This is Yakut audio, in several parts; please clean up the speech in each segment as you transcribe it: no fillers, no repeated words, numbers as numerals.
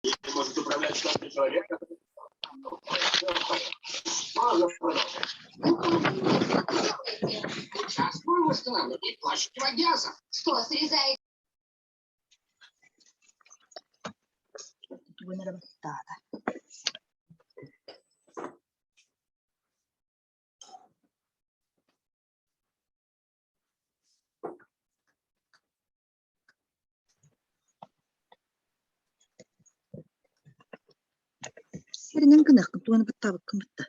Может управлять каждый человек, Можно продолжать. Участвую в восстановлении площади Что, срезает? Сиринэн гыныахпын тугу баттаабыккын батта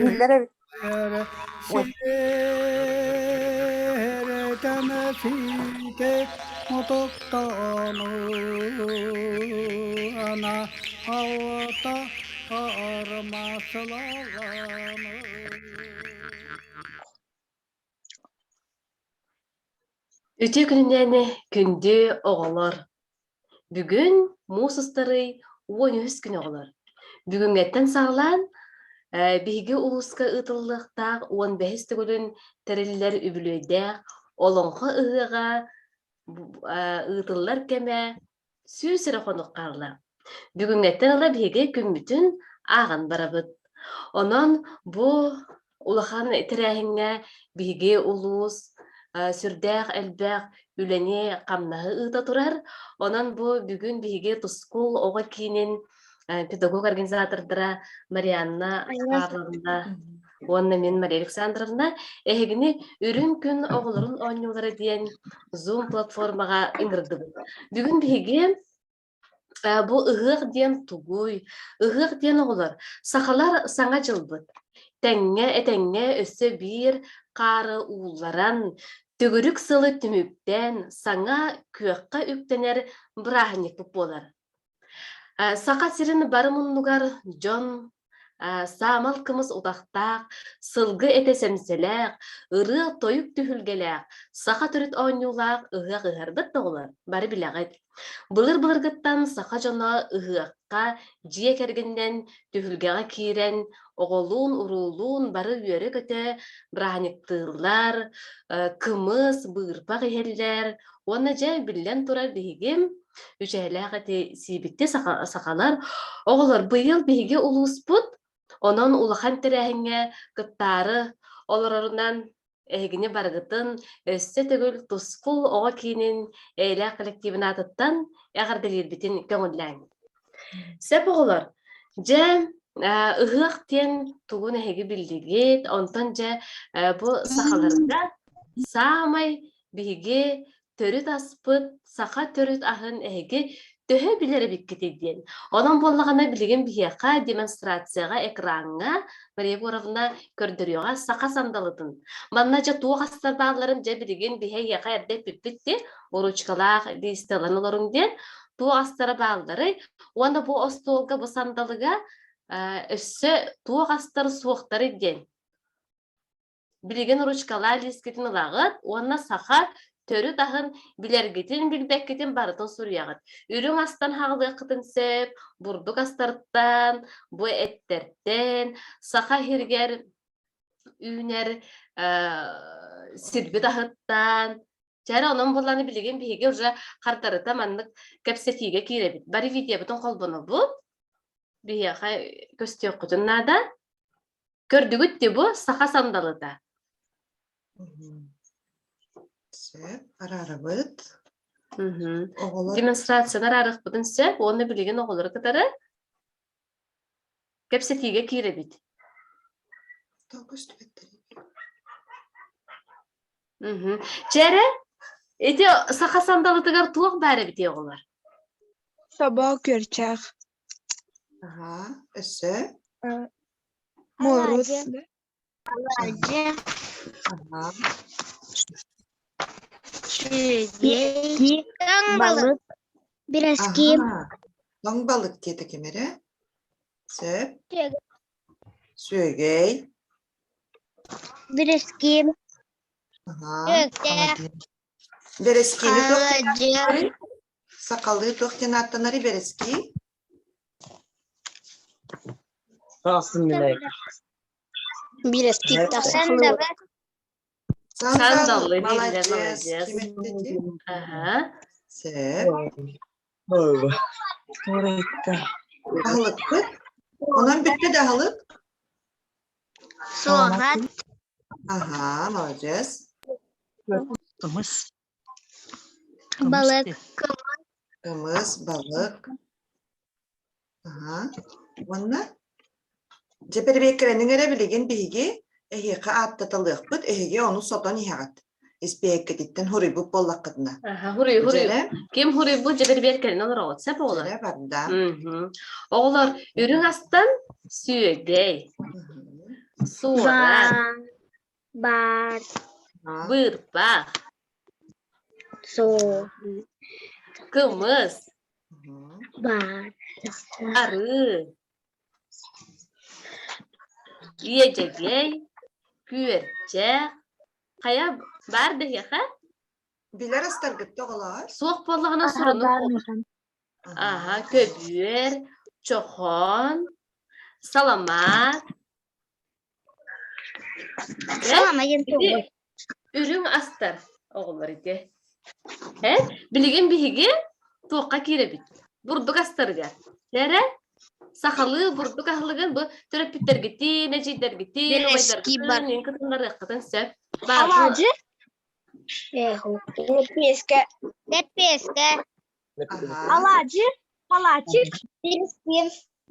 Биллэр эбит. Үтүө күнүнэн күндү оҕолор! Бүгүн муус устарый 13 күн оҕолор. Бүгүҥҥэттэн саҕалаан биһиги улууска ыытыллыахтаах 15 төгүлүн тэриллэр үбүлүөйдээх Олоҥхо ыһыаҕа ыытыллар кэмэ 100 эрэ хонук хаалла. Бүгүҥҥэттэн ыла биһиги күммүтүн ааҕан барабыт. Онон бу улахан тэрээһиҥҥэ биһиги улуус сүрдээх элбэх үлэни-хамнаһы ыыта турар. Онон бу бүгүн биһиги Тускул оҕо киинин педагог-организатордара Марианна Павловна уонна мин Мария Александровна эһигини Үрүҥ күн оҕолорун оонньуулара диэн Zoom платформаҕа ыҥырдыбыт. Бүгүн биһиги бу ыһыах диэн тугуй? Ыһыах диэн оҕолор, сахалар саҥа дьылбыт. Тэҥҥэ, этэҥҥэ өссө биир хаары уулларан, төгүрүк сылы түмүктээн, саҥа күөххэ үктэнэр бырааһынньыкпыт буолар. Саха сирин бары муннугар дьон саамал кымыс утахтаах, сылгы этэ сэмсэлээх, ырыа-тойук түһүлгэлээх, саха төрүт оонньуулаах ыһыах ыһарбыт да оҕолор, бары билэҕит. Былыр-былыргыттан саха дьоно ыһыахха дьиэ кэргэнинэн түһүлгэҕэ киирэн, оҕолуун-уруулуун бары үөрэ-көтө бырааһынньыктыыллар, кымыс, быырпах иһэллэр уонна дьэ биллэн турар биһиги Үчэһэлээх эти сиибитти сахалар. Оҕолор, быйыл биһиги улууспут, онон улахан тэрээһиҥҥэ кыттаары олорорунан эһигини барыгытын өссө төгүл Тускул оҕо киинин эйэлээх коллективын аатыттан эҕэрдэлиирбитин көҥүллээҥ. Сөп оҕолор, дьэ ыһыах диэн тугун эһиги биллигит, онтон дьэ бу сахаларга саамай биһиги төрүт аспыт, саха төрүт аһын эһиги төһө билэр эбиккитий диэн. Онон буоллаҕына билигин биһиэхэ демонстрацияҕа экраҥҥа Мария Егоровна көрдөрүөҕэ саха сандалытын. Манна дьэ туох астар баалларын дьэ билигин биһи эһиэхэ эрдэ эппиппит дии, ручкалаах лиистэлэн олоруҥ диэн туох астара баалларый уонна бу остуолга бу сандалыга өссө туох астар суохтарый диэн Билигин ручкалаа лиискитин ылаҕыт уонна саха төрүт аһын билэргитин, билбэккитин барытын суруйаҕыт. Үрүҥ астан хаҕылыаххытын сөп, бурдук астартан, бу эттэртэн, саха иһиргэр үүнэр сирбит аһыттан. Чэ онон буоллаҕына билигин биһиги уже хардарыта маннык кэпсэтиигэ киирэбит. Бары видеобытын холбонобут. Биһиэхэ көстүөххүтүн наада. Көрдүгүт дии бу саха сандалыта. Сөп, араарабыт. Оҕолор Демонстрацияны араарыахпытын сөп уонна билигин оҕолору кытары кэпсэтиигэ киирэбит. Тоҕо көстүбэттэр Чэ эрэ, ити саха сандалытыгар туох баар эбитий оҕолор? Собо күөрчэх. Аһаа, өссө? Муорус. Алаадьы. Аһаа. Сүөгэй. Балык. Бираски. Аһаа. Тоҥ балык диэтэ ким эрэ? Сөп. Сүөгэй. Бэрэскиим. Аһаа. Күөктээх. Бэрэскиини туох диэн Халадьы. ааттанарый? Сахалыы туох диэн ааттанарый бэрэскии? Бирэски Сандалы. Сандалы дииллэр, Молодец. молодец. Ким эттэ ити? Аһа. Сөп. Аһылыкпыт. Онон бүттэ да аһылык? Суорат. Аһаа, молодец. Кымыс. Балык. Кымыс, балык. Аһаа. Уонна? Дьэ бэрэбиэркэлэниҥ эрэ билигин биһиги эһиэхэ ааттаталыахпыт, эһиги ону сотон иһэҕит. Испиэһэккититтэн хуруйбут буоллаххытына. Аха, хуруй, хуруй. Дьэрэ, Ким хуруйбут дьэ бэрэбиэркэлэнэн олороҕут, сөп оҕолор? дьэрэ барда. Мгм. Оҕолор, үрүҥ астан сүөгэй, Мгм. суорат, Бар. Аа. быырпах, Со. кымыс, Мгм. Бар. арыы, иэдьэгэй, күөрчэх, хайа баар да эһиэхэ? Билэр астаргыт оҕолоор? Суох буоллаҕына суруну Аха, көбүөр, чохоон, саламаат. Салама диэн Ити тугуй? үрүҥ астар оҕолор ити. Э, билигин биһиги туохха киирэбит? Бурдук астарыгар. Эрэ сахалыы бурдук аһылыгын бу төрөппүттэргитин, эдьиийдэргитин, Бэрэски бар. убайдаргытын иҥ кытыннарыаххытын сөп. Баар Алаадьы. Лэппиэскэ. Лэппиэскэ. Аһаа. Алаадьы. Салатик. Бэрэски.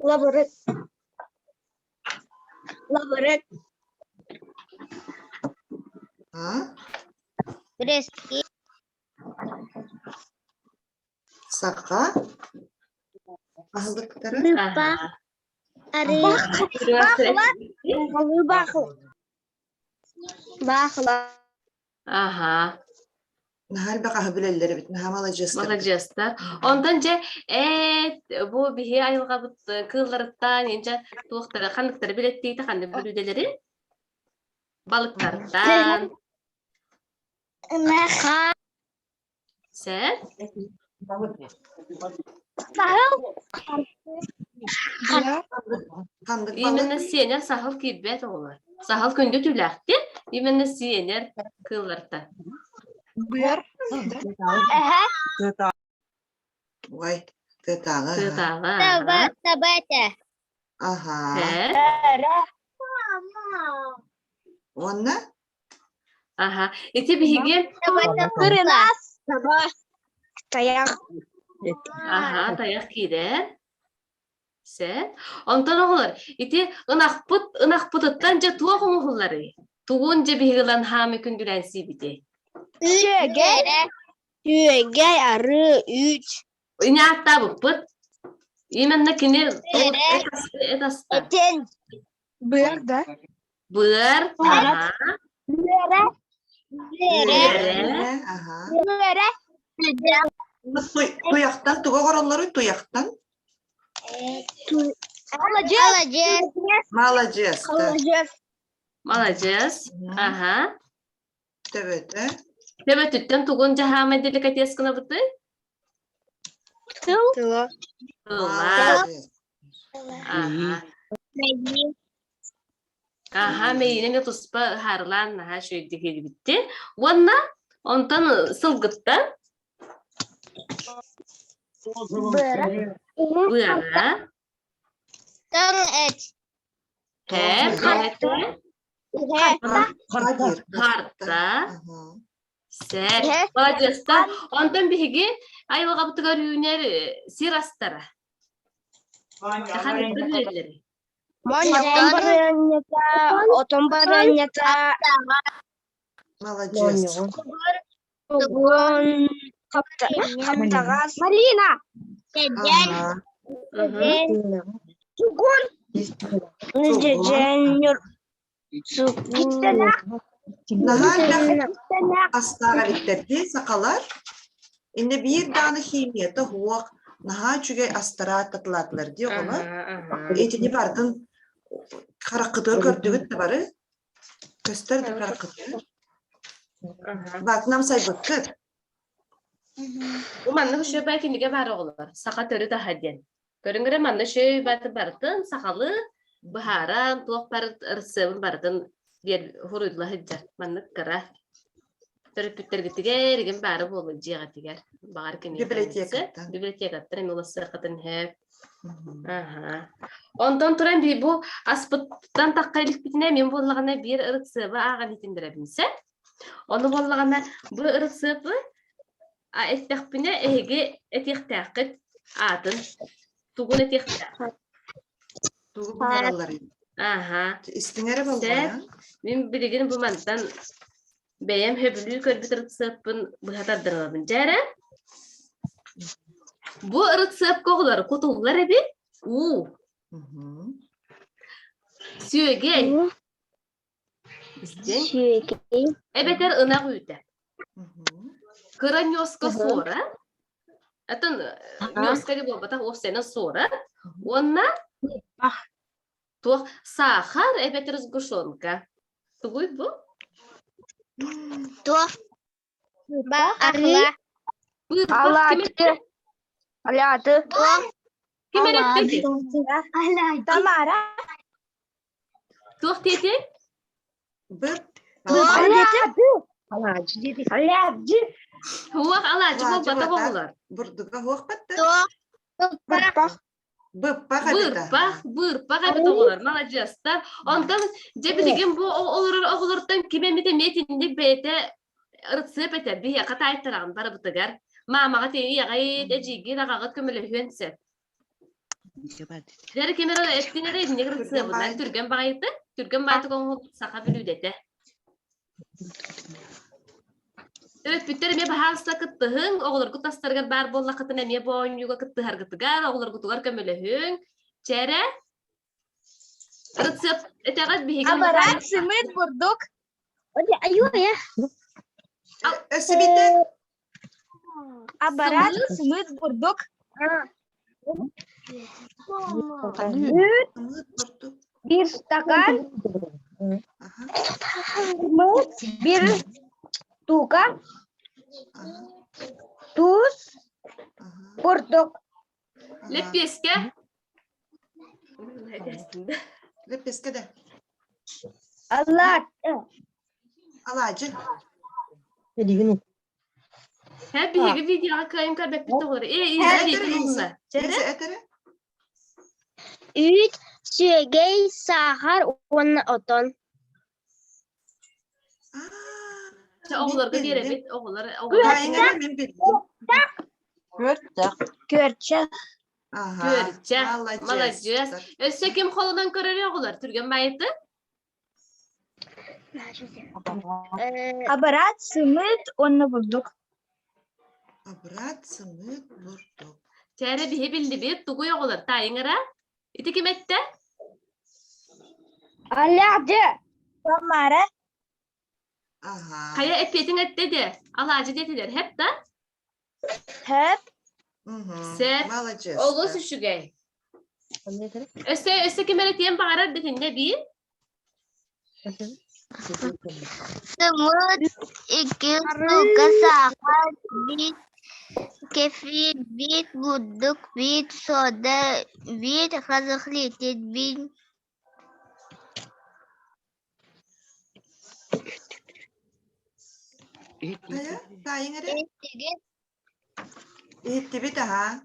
Лабырык. Лабырык. Аа. Бэрэски. Саха аһылыктара. Быыппах. Арыы. Баахыла. Баахыла. Баахыла. Аха. Наһаа элбэх аһы билэллэр эбит, наһаа маладьыастар. Маладьыастар. Онтон дьэ, эт бу биһи айылҕабыт кыылларыттан инчэ туохтары ханныктары билэттиитэ ханнык бүлүүдэлэри? Балыктартан. Ынах. Сэр? Саһыл. Ханнык Именно балык? сиэнэр саһыл киирбэт оҕолор. Саһыл күндү түүлээхти, именно сиэнэр кыыллартан. Быар. Эһэ. Ой, тыатааҕы. Тыатааҕы. Таба. Таба этэ. Аха. Сэр? Уонна? Аха. Ити биһиги Кырынаас. Таба. Тайах. Аха, тайах киирэр. Сөп. Онтон оҕолор, ити ынахпыт ынахпытыттан дьэ туох оҥоһулларый? Тугун дьэ биһиги ылан хаамы күндүлээн сиибитий? Сүөгэй. Сүөгэй, арыы, үүт. Ини ааттаабыппыт. Именно кини эт аста. Этин. Быар да? Быар, аха. Үөрэ. Үөрэ. Үөрэ. Аха. Үөрэ. Туйахтан тугу оҥороллоруй туйахтан? Маладьыас. Маладьыас. Маладьыас. Маладьыас. Маладьыас. Аха. Төбөтө. Төбөтүттэн тугун дьаһаамай деликатес гынабытый? Тыл. Тыла. Маладьыас. Аха. Аха, мэйиинэн туспа ыһаарылаан наһаа үчүгэйдик иһиллибитти. Уонна онтон сылгыттан Быара. быара, Тоҥ эт. һэ, Харта. харта, Харта. харта, Аха. сэр. Маладьыастар. Онтон биһиги айылҕабытыгар үүнэр сир астара. Ханнык үүнэллэрий? Отон барыанньата, отон барыанньата, Маладьыас. тугун, хаптаҕас, малина, Дьэдьэн. Аха. тугун, дьэдьэн, сугун, Наһаа элбэх астаах эбиттэр дии сахалар. Иннэ биир даҕаны химията суох. Наһаа үчүгэй астара ааттатылаатылар дии оҕолор. Итини барытын хараххытыгар көрдүгүт да бары? Көстөр да хараххытыгар? Баатынан амсайбыккыт. Бу маннык үчүгэй бай кинигэ баар оҕолор. Саха төрүт аһа диэн. Көрүҥ эрэ манна үчүгэй баты барытын сахалыы быһааран туох бар ырысыабын барытын биэр хуруйдула сылдьар. Маннык кыра төрөппүттэргитигэр игин баары буолуо дьиэҕитигэр. Баҕар кинигэ Библиотекаттан. Библиотекаттан эмиэ улассыаххытын сөп. Аха. Онтон туран би бу аспыттан тахха иликпитинэ мин буоллаҕына биир ырысыабы ааҕан иһитиннэрэбин сөп. Ону буоллаҕына бу ырысыапы эттэхпинэ эһиги этиэхтээххит аатын тугун этиэхтээх. Тугу буһаралларый? Аха. Истиҥ эрэ болҕойон. Мин билигин бу мантан бэйэм сөбүлүү көрбүт ырысыаппын быһа тардан ылабын. Дьэ эрэ. Бу ырысыапка оҕолор кутуллар эбит. Уу. Сүөгэй. Истиҥ. Сүөгэй. Эбэтэр ынах үүтэ. Кыра ньуоска суора. Атын ньуоска диэн буолбатах, уопсайынан суора. Уонна туох саахар эбэтэр сгущенка. Тугуй бу? Туох Арыы. Быырпах ким Алаадьы. Алаадьы. Ким эрэ эппитий? Тамара. Туох диэтиҥ? Бып. Алаадьы. Алаадьы. Туох алаадьы буолбатах оҕолор. Бурдуга хуох батта. Бырпах. Быппах эбит. Быырпах, быырпах эбит оҕолор, маладьыастар. Онтон дьэ билигин бу олорор оҕолортон ким эмит эмиэ итинник бэйэтэ ырыцыап этэ, биһиэхэ таайтараҕын барыбытыгар. Маамаҕа тиийэҕит, эдьиийгит, аҕаҕыт көмөлөһүөн сөп. Дьэ ким эрэ эттин эрэ итинник ырыцыабынан түргэн баҕайытык, түргэн баҕайытык оҥоһуллубут саха бүлүүдэтэ. Төрөппүттэр эмиэ баһаалыста кыттыһыҥ, оҕолоргут тастарыгар баар буоллаххытына эмиэ бу оонньууга кыттыһаргытыгар, оҕолоргутугар көмөлөһүҥ. Чэрэ, рецепт этэҕит биһиги Абарат сымыт бурдук. Өссө биирдэ Абарат сымыт бурдук. Сымыыт бурдук. Биир стакан. Аха. Биир штука. Аха. Туус. Аха. Бурдук. Аха. Лэппиэскэ. Лэппиэскэ да. Алаадьы. Алаадьы. Һэ биһиги видеоҕа кыайан көрбөппүт оҕолор. Ээ, Иза Этэрэ, диэтин Иза. Иза этэрэ. Үүт, сүөгэй, саахар уонна отон. Чэ, оҕолорго биэрэбит, оҕолор, оҕолор. Таайыҥ мин биллим. Күөрчэх. Күөрчэх. Аха. Күөрчэх. Маладьыас. Өссө ким холунан көрөрүй оҕолор? Түргэн байыты? Абарат сымыт уонна бурдук. Абрат сымыт бурдук. Чээрэ биһи биллибит, тугуй оҕолор, таайыҥ ара? Ити ким эттэ? Алаадьы. Тамара. Аха. Хайа эппиэтиҥ эттэ де? Алаадьы диэтилэр, хэп да? Хэп. Сөп. Молодец. Олус үчүгэй. Өссө өссө ким эрэ тиэн баҕарар дэтиннэ биир. Сымыт, икки штука саахар, биир кефир, биир бурдук, биир сода, биир разрыхлитель, биир Хайа, таайыҥ эрэ? Иһиттибит аһаа.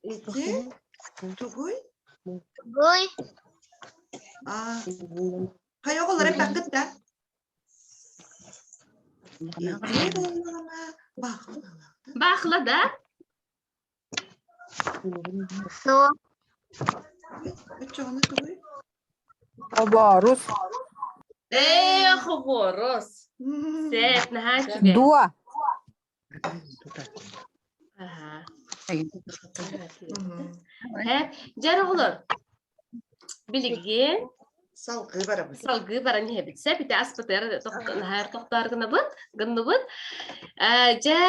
Ити тугуй? Тугуй? Аа, хайа оҕолор эппэххит да? Ити буоллаҕына баахыла Баахыла да? Суох. Оччоҕуна тугуй? Хоборус. Ээ, хоборус. Сэт, наһаа үчүгэй. Дуо. Аха. Э, дьэ оҕолор, билигин. Салгыы барабыт. Салгыы баран иһэбит. Сөп ити аспытыгар наһаар тохтоор гынабыт, гынныбыт. Дьэ,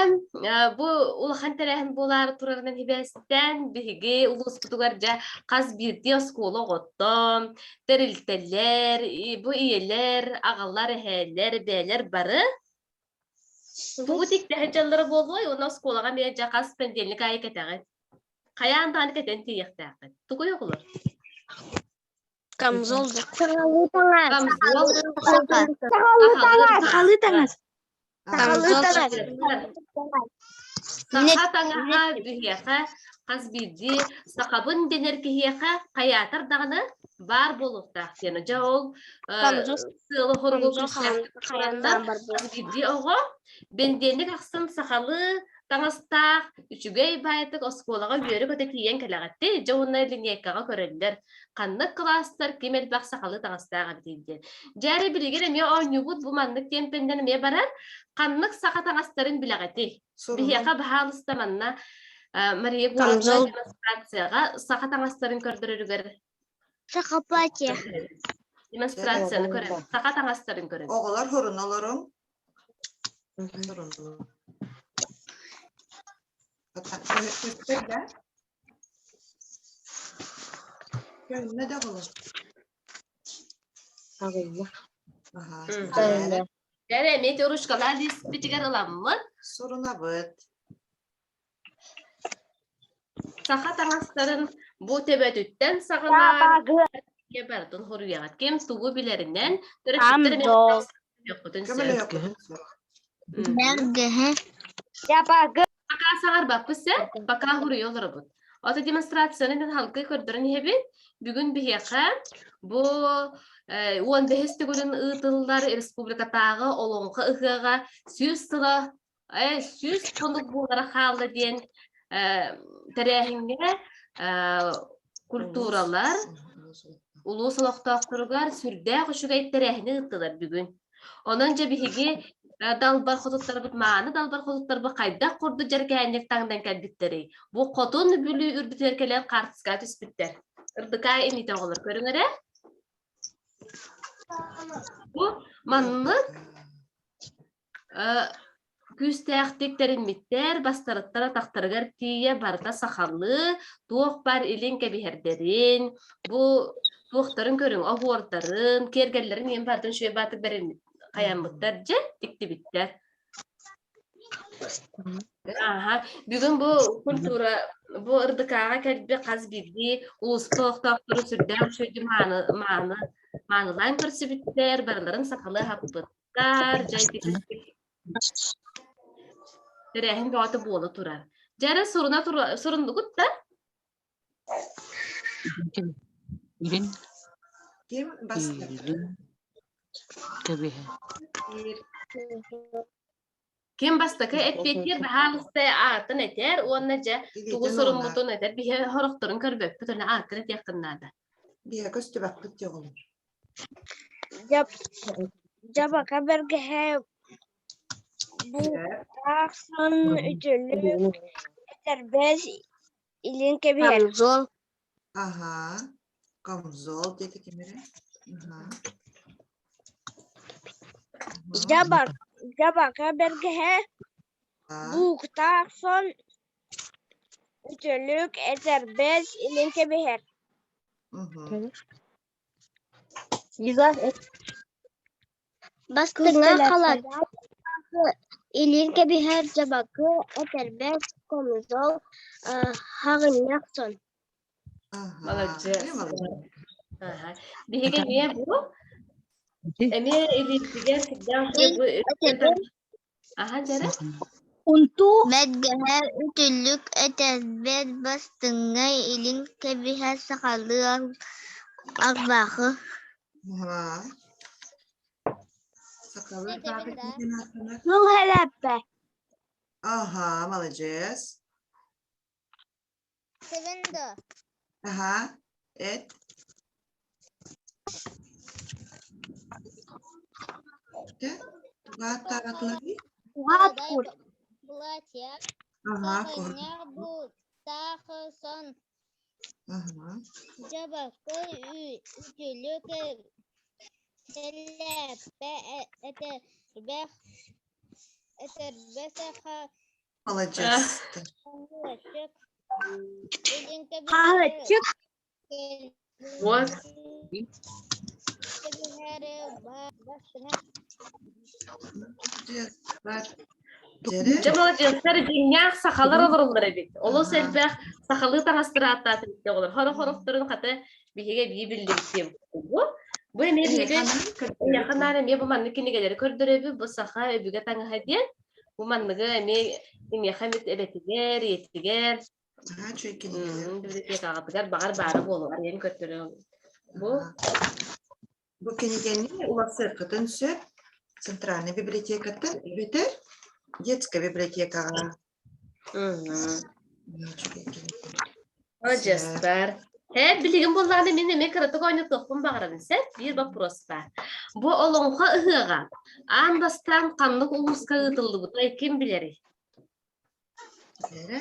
бу улахан тэрээһин буолаары турарынан хибээстээн биһиги улууспутугар дьэ хас биирдии оскуола оҕото, тэрилтэлэр, бу ийэлэр, аҕалар, эһээлэр, эбээлэр бары тугу тиктэһэ дьаллара буолуой уонна оскуолаҕа эмиэ дьэ хас понедельник аайы кэтэҕит. Хайаан даҕаны кэтэн тиийиэхтээххит. Тугуй оҕолор? Камзол. Камзол. Сахалыы таҥас. Сахалыы таҥас. Саха таҥаһа биһиэхэ хас биирдии сахабын дэнэр киһиэхэ хайаатар даҕаны баар буолуохтаах диэн. Дьэ ол сыалы-соругу хас биирдии оҕо бэндиэнник ахсын сахалыы таҥастаах, үчүгэй баайытык оскуолаҕа үөрэ-көтө тиийэн кэлэҕитти, дьэ уонна линейкаҕа көрөллөр. Ханнык кылаастар ким элбэх сахалыы таҥастаах эбитий диэн. Дьэ эрэ билигин эмиэ оонньуубут бу маннык тиэмпэннэн эмиэ барар. Ханнык саха таҥастарын билэҕитий? Биһиэхэ баһаалыста манна Мария Егоровна демонстрацияҕа саха таҥастарын көрдөрөрүгэр Саха платье. Демонстрацияны көрөбүт. Саха таҥастарын көрөбүт. Оҕолор хорун олоруҥ. Көстөр да? Көһүннэ да оҕолор. Аҕыйах. Аһаа. Дьэ, эмиэ ручкалаан испитигэр ыламмыт. Сурунабыт. Саха таҥастарын бу төбөтүттэн саҕалаан барытын хоруйаҕыт. Ким тугу билэринэн төрөппүттэр көмөлөһүөххүтүн сөп. Пока саҥарбаппыт сэ, пока хоруйа олоробут. Ото демонстрацияны мен халгы көрдөрөн иһэбин. Бүгүн биһиэхэ бу 15 төгүлүн ыытыллар республикатааҕы Олоҥхо ыһыаҕа 100 сыла 100 хонук буолара хаалла диэн тэрээһиҥҥэ культуралар улуус олохтоохторугар сүрдээх үчүгэй тэрээһини ыыттылар бүгүн. Онон дьэ биһиги далбар хотуттарбыт мааны далбар хотуттарбыт хайдах курдук дьэргээнник таҥнан кэлбиттэрий? Бу хотун Бүлүү үрдүтүгэр кэлэн хаартыскаҕа түспүттэр. Ырдыкаа инитэ оҕолор көрүҥ эрэ. Бу маннык Күүстээхтик тэриммиттэр, бастарыттар атахтарыгар тиийэ барыта сахалыы, туох баар илин кэбиһэрдэрин, бу туохтарын көрүҥ, оһуордарын, киэргэллэрин иһин барытын үчүгэй баатык бэриммит хайаммыттар дьэ тиктибиттэр. Аха, бүгүн бу культура бу ырдыкааҕа кэлбит хас биирдии улууска олохтоохтору сүрдээх үчүгэйдик мааны мааны маанылаан көрсүбүттэр, барыларын сахалыы аһаппыт Тэрээһин бөҕөтө буола турар. Дьэ эрэ суруна суруннугут да? Илин Ким бастакы? илин кэбиһэ. Ким бастакы эппиэттиир баһаалыста аатын этэр уонна дьэ тугу Илиитин уунар. суруммутун этэр биһи сорохторун көрбөппүт уонна ааккын этиэххин наада. Биһиэхэ көстүбэппит дии оҕолор. Дьабака бэргэһэ бууктаах сон үтүлүк этэрбэс илин кэбиһэр Камзол. Аһаа, камзол диэтэ ким эрэ? Аһаа. Дьабака бэргэһэ бууктаах сон үтүлүк этэрбэс илин кэбиһэр Бастыҥа халат илин кэбиһэр дьабакы, этэрбэс, комзол, хаҕынньах сон. Маладьыас. Биһиги эмиэ бу эмиэ илиитигэр сирдээх бу Аха дьэрэ. Унтуу Бэргэһэ үтүлүк этэрбэс бастыҥа илин кэбиһэр сахалыы арбаахы. Сахалыы арбаахы диэн ааттанар. Сыл хэлэппэ. Аха, маладьыас. Аха, эт. Дьэ, туга ааттаабатыларый? Уһаат кур. Аха, кур. Дьабакы үтүлүк сэлээппэ этэрбэх этэрбэс Маладьыас. Хаһыаччык. Вот. Дьэ маладьыастар дьиҥнээх сахалар олороллор эбит. Олус элбэх сахалыы таҥастары ааттаатын оҕолор. Хоро-хорохторун хата биһиги эбии биллибит диэн бу. Бу эмиэ биһиги эйиэхэ наар эмиэ бу маннык кинигэлэри көрдөрөбүт. Бу саха өбүгэ таҥаһа диэн. Бу манныгы эмиэ кимиэхэ эмит эбэтигэр, ийэтигэр Наһаа үчүгэй кинигэлэр. Библиотекаҕытыгар баҕар баара буолуо арыйан көрдөрөҥ. Бу Бу кинигэни уларсыаххытын сөп Центральнай библиотекаттан эбэтэр детскай библиотекаҕа. Үчүгэй кинигэ. Маладьыастар. Ээ, билигин буоллаҕына мин эмиэ кыратык оонньотуохпун баҕарабын сөп? Биир боппуруос баар. Бу олоҥхо ыһыаҕа аан бастаан ханнык улууска ыытыллыбытай ким билэрий? Эрэ.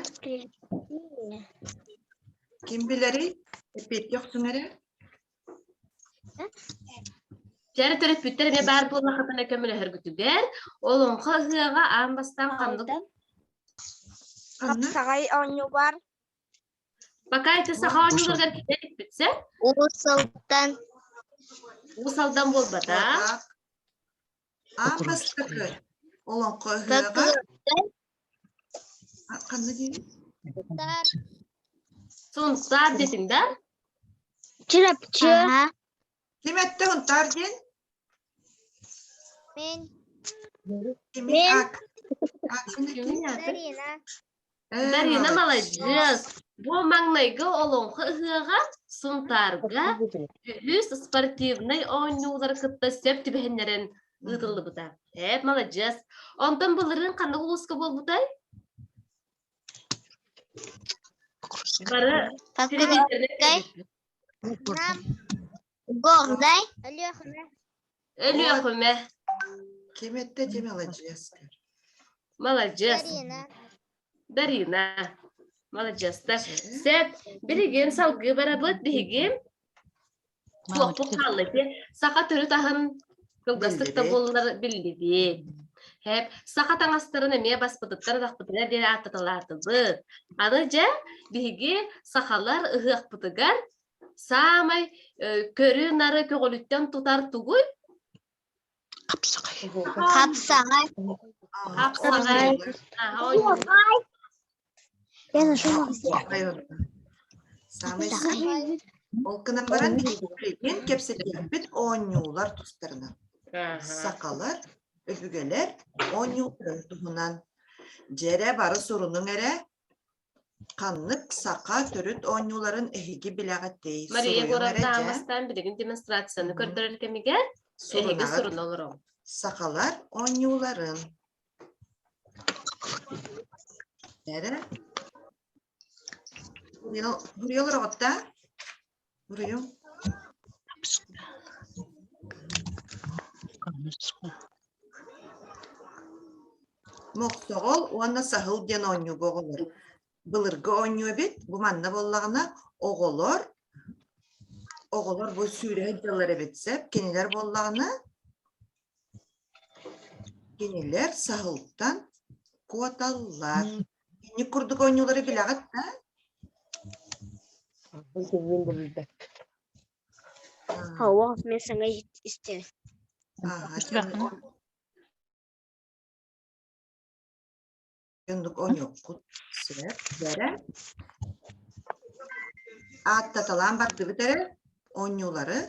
Ким билэрий? Эппиэттии охсуҥ эрэ. Дьэ төрөппүттэр эмиэ баар буоллаххытына көмөлөһөргүтүгэр олоҥхо ыһыаҕа аан бастаан ханнык Ханна? Хапсаҕай оонньуугар Пока ити саха оонньууларыгар киирэ иликпит сөп? Уус Алдан. Уус Алдан буолбатах. Аан бастакы олоҥхо ыһыаҕа ханна диибит? Сунтаар диэтиҥ да? Чурапчы. Ким эттэ Сунтаар диэн? Мин. Кимий? Мин. Ак. Дарина. Дарина маладьыас. Бу маҥнайгы олоҥхо ыһыаҕа Сунтаарга үһүс спортивнай оонньуулары кытта сөп түбэһиннэрэн ыытыллыбыта. Эп маладьыас. Онтон былырыын ханнык улууска буолбутай? Бары телевизорынан Нам. Гордай. Өлүөхүмэ. Өлүөхүмэ. Ким эттэ ти маладьыас. Маладьыас. Дарина. Дарина. Маладьыастар. Сөп. Билигин салгыы барабыт. Биһиги туохпут хаалла ити. Саха төрүт аһын кылгастык да буоллар биллибит. Хэп. Саха таҥастарын эмиэ баспытыттан атахпытыгар диэри ааттаталаатыбыт. Аны дьэ биһиги сахалар ыһыахпытыгар Саамай көрү-нары көҕүлүттэн тутар тугуй? Хапсаҕай. Хапсаҕай. Хапсаҕай. Саамай Ол гынан баран билигин кэпсэтиэхпит оонньуулар тустарынан. Сахалар, өбүгэлэр оонньууларын туһунан. Дьэрэ бары сурунуҥ эрэ Ханнык саха төрүт оонньууларын эһиги билэҕитий? Мария Суруйуҥ эрэ Егоровна дьэ. Аммастан билигин демонстрацияны көрдөрөр кэмигэр эһиги Сурунаҕыт. суруна олороҕут. Сахалар оонньууларын. Эрэ. Суруйа олороҕут да? Суруйуҥ. Мохсоҕол уонна саһыл диэн оонньууга оҕолор былыргы оонньуу эбит. Бу манна буоллаҕына оҕолор оҕолор бу сүүрэ сылдьаллар эбит сөп. Кинилэр буоллаҕына кинилэр саһылтан куоталлар. Инник курдук оонньуулары билэҕит да? Мин да билбэт. Хауа мен саҥа истэбин. Оннук оонньуоххут сөп. Бэрэ. Ааттаталаан бардыбыт эрэ оонньуулары.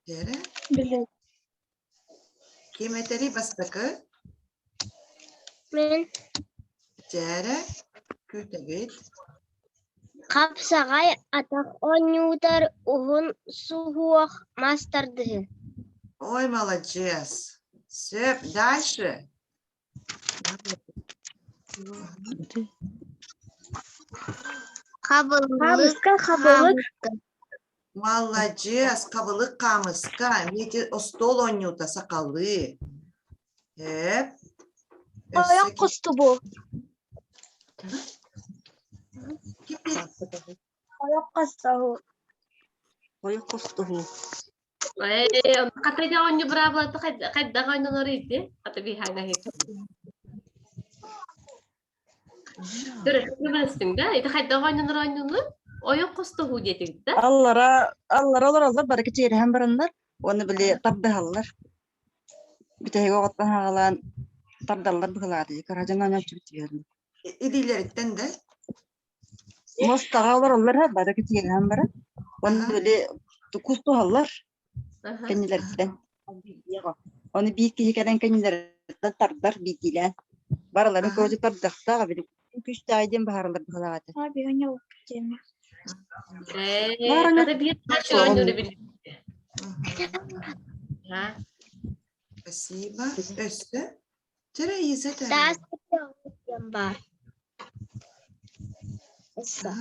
Бэрэ. Ким этэрий бастакы? Мин Дьээрэ, күүтэбит. хапсаҕай атах оонньуутар уһун суһуох мас тардыһыы. Ой, маладьыас. Сөп, дальше. Хабылык Хабыска хабылык Маладьыас, хабылык хаамыска, эмиэ ити остуол оонньуута сахалыы. Эп. Өссө ойох кустубу. Ким Ойох хостоһуу. Ойох хостоһуу. Ээ, хата оонньуу быраабылата хайдах оонньуулар ити? Хата биһаҥа Төрөппүт да? Ити хайдах оонньонор оонньуулар? Ойох хостоһуу диэтигит да? Аллара, аллара олороллор, бары кичиэриһэн бараннар, уонна били тардыһаллар. Бүтэһиги оҕоттон хаалаан тардаллар быһылааты. Кыра дьон оонньооччубут тиийэрин. Илиилэриттэн да? Мостаҕа олороллор, бары кичиэриһэн баран. Уонна били кустуһаллар кэннилэриттэн. Ону биир киһи кэлэн кэннилэриттэн тардар биирдиилээн. Барыларын короче тардыахтаах били күстээҕи диэн баһараллар быһылаата. Ээ, хата биир оонньууну билбит. Спасибо. Өссө? Чэрэ Иза Таас баар. Өссө.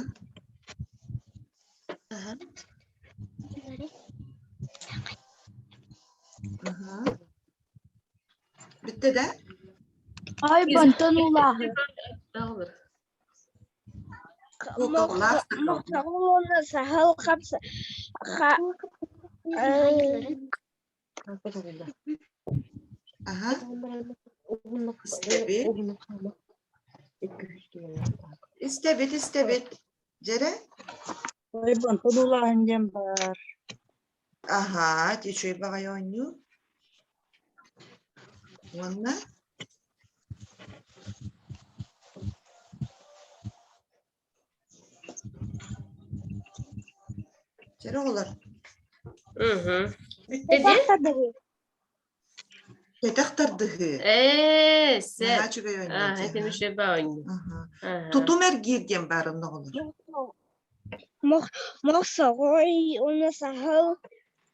Бүттэ да? Ай бантан улааһы. Мохсоҕол саһыл хапса Аха. Истэбит. Истэбит, истэбит. Дьэрэ? Ой, бантан улааһын диэн баар. Аха, үчүгэй баҕайы оонньуу. Уонна? Чэрэ оҕолор. Бүттэ дии? Кэтэх тардыһыы. Ээ, сэ. Наһаа үчүгэй оонньуу Аа, дии. ити үчүгэй оонньуу. Аха. Аха. Тутум эргиир диэн баар онно оҕолор. Мохсоҕой уонна саһыл.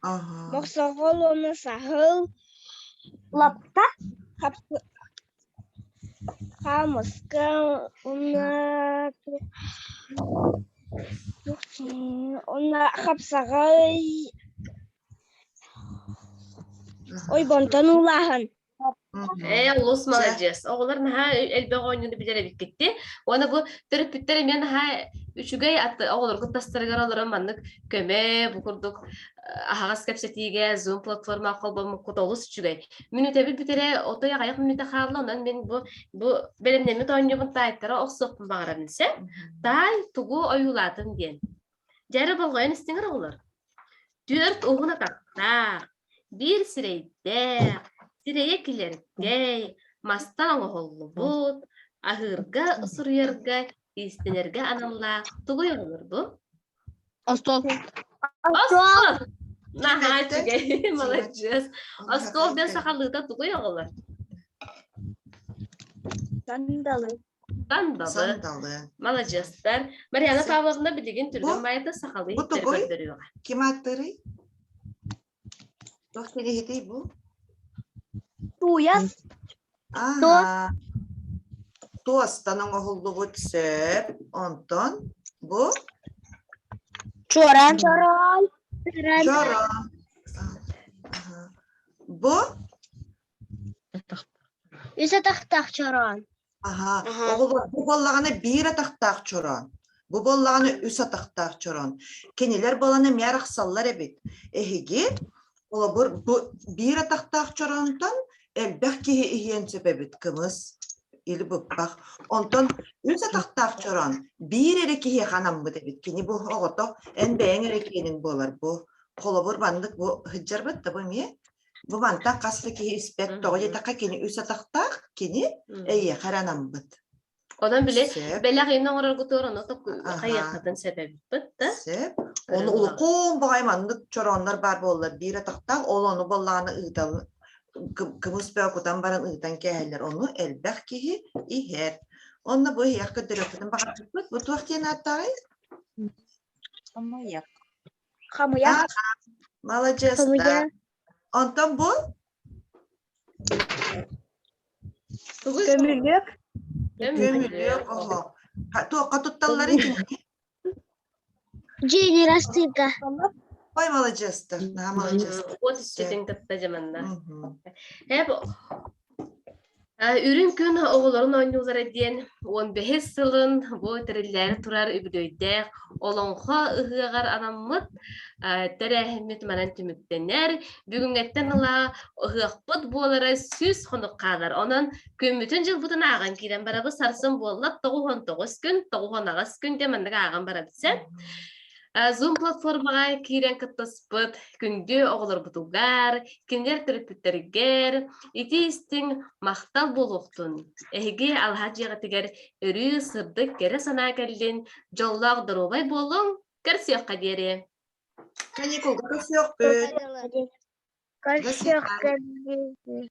Аха. Мохсоҕол уонна саһыл. Лапта. Хаамыска уонна уонна хапсаҕай Ойбонтон уулааһын. Ээ, олус маладьыас. Оҕолор наһаа элбэх оонньууну билэр эбиккит дии. Уонна бу төрөппүттэр эмиэ наһаа үчүгэй оҕолоргут тастарыгар олорон маннык көмө, бу курдук аһаҕас кэпсэтиигэ Zoom платформа холбоммуккут олус үчүгэй. Мүнүүтэбит бүтэрэ отой аҕыйах мүнүүтэ хаалла, онон мин бу бу бэлэмнэммит оонньуубун таайтара охсуохпун баҕарабын сэ. Таай тугу ойуулаатым диэн. Дьэ эрэ болҕойон истиҥэр оҕолор. Түөрт уһун атахтаах, биир сирэйдээх, сирэйэ килэркэй, мастан оҥоһуллубут, аһыырга, суруйарга, иистэнэргэ аналлаах тугуй оҥорор бу? Остуол. Остуол! Наһаа үчүгэй, маладьыас. Остуол диэн сахалыыта тугуй оҕолор? Сандалы. Сандалы. Сандалы. Маладьыастар. Марьяна Павловна билигин түргэн байата сахалыы Бу иһиттэри тугуй? көрдөрүөҕэ. Ким ааттыырый? Туох кириһитий бу? Тууйас. Аха. Туостан оҥоһуллубут сөп. Онтон бу Чуораан. Чороон. чороон. Аха. Бу Үс атахтаах чороон. Аһаа, оҕолор бу буоллаҕына биир атахтаах чороон, бу буоллаҕына үс атахтаах чороон. Кинилэр буолан эмиэ арахсаллар эбит. Эһиги, холобур, бу биир атахтаах чороонтон элбэх киһи иһиэн сөп эбит кымыс или быппах. Онтон үс атахтаах чороон биир эрэ киһиэхэ анаммыт эбит. Кини бу оҕото эн бэйэҥ эрэ киэнин буолар бу. Холобур, маннык бу сылдьарбыт да бу эмиэ Бу мантан хас да киһи испэт, тоҕо диэтэххэ кини үс атахтаах, кини эйиэхэ эрэ анаммыт. Онон били Сөп. бэлэх иһин оҥороргутугар ону Аха. хайыаххытын сөп эбиппит да. Сөп. Ону улукуун баҕайы маннык чорооннор баар буоллар биир атахтаах, ол ону буоллаҕына ыытал кымыс бөҕө кутан баран ыытан кээһэллэр. Ону элбэх киһи иһэр. Онно бу иһиэх көрдөрүөхпүтүн баҕарбыппыт. Бу туох диэн ааттааҕый? Хамыйах. Хамыйах. Маладьыастар. Онтон бу? Тугуй? Көмүлүөк. Көмүлүөк оһо. Туохха тутталлар итинни? Дьиэни растыырга. Ой, маладьыастар, наһаа маладьыастар. Уот иччитин кытта дьаманна. Эп. Үрүҥ күн оҕолорун оонньуулара диэн 15 сылын бу тэриллээри турар үбүлүөйдээх Олоҥхо ыһыаҕар анаммыт тэрээһиммит манан түмүктэнэр. Бүгүҥҥэттэн ыла ыһыахпыт буолара 100 хонук хаалар. Онон күммүтүн-дьылбытын ааҕан киирэн барабыт. Сарсын буолла 99 күн, 98 күн диэн маннык ааҕан барабыт сэ. Zoom платформаҕа киирэн кыттыспыт күндү оҕолорбутугар, кинилэр төрөппүттэригэр ити истиҥ махтал буолуохтун. Эһиги алаһа дьиэҕитигэр өрүү сырдык кэрэ санаа кэллин, дьоллоох доруобай буолуҥ, көрсүөххэ диэри. Каникулга көрсүөхпүт. Көрсүөххэ диэри.